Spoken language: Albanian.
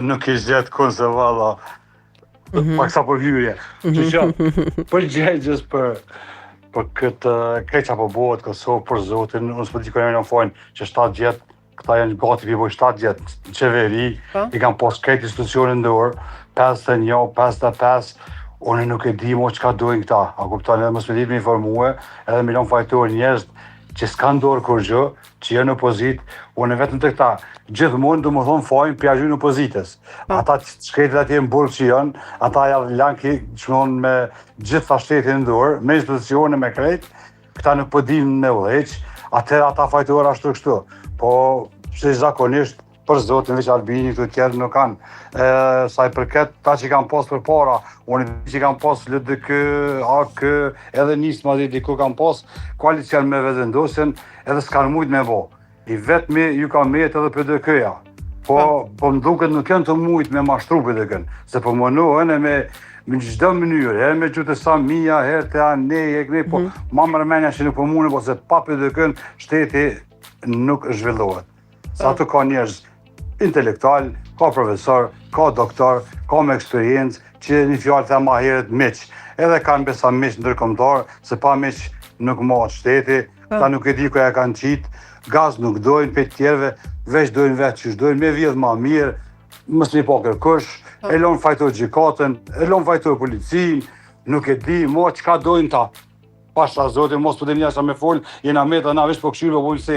Nuk i gjetë kun se valla, mm -hmm. pak sa për hyrje. Mm -hmm. Që përgjegjës për, për këtë krejt që po bëhet Kosovë, për zotin, unë s'po di kujt me lon fajin që 7 vjet, këta janë gati pi bojnë 7 vjet në qeveri, po. i kanë pas krejt institucionet në dorë, 51, 55, unë nuk e di mo çka dojnë këta, a kupton edhe mos me ditë me informue, edhe me lon fajtor njerëz që s'kanë dorë kurgjë, që janë në opozitë, unë vetëm te këta, gjithmonë domethonë fajin po ja gjujnë opozitës. Po. Ata të shkretët atje në burg që janë, ata ja lanë ki, që me gjitha shtetin në dorë, me institucione, me krejt, këta nuk po dinë me udhëheq, atëherë ata fajtorë ashtu kështu. Po, se zakonisht, për zotin veç Albini këtu tjerë nuk kanë. E, sa i përket ta që kanë pas përpara, unë e di që kanë pas LDK, AAK, edhe Nisma dhe diku kanë pas koalicion me Vetëvendosjen, edhe s'kanë mujtë me bo. I vetmi ju ka met edhe PDK-ja. Po, po, po më duket nuk janë tu mujtë me mashtru PDK-n, se po mundohen e me në çdo mënyrë, herë me gjutë Samia, herë të anej, e kënej, po mm -hmm. ma merr menja që nuk po munden, po se pa PDK-n shteti nuk zhvillohet. Sa aty ka njerëz intelektual, ka profesor, ka doktor, ka me eksperiencë, që një fjalë the ma herët miq. Edhe kanë besa miq ndërkombëtar, se pa miq nuk mahet shteti, po. ta nuk e di ku ja kanë qitë, gaz nuk dojnë prej tjerëve, veç dojnë vetë që dojnë me vjedh ma mirë, mos me pa kërkush, po. e lonë fajtor gjykatën, e lonë fajtor policinë, nuk e di, mo çka dojnë ta. Pasha zotin, mos po dini me fol, jena meta na veç po kqyrim po bojmë se.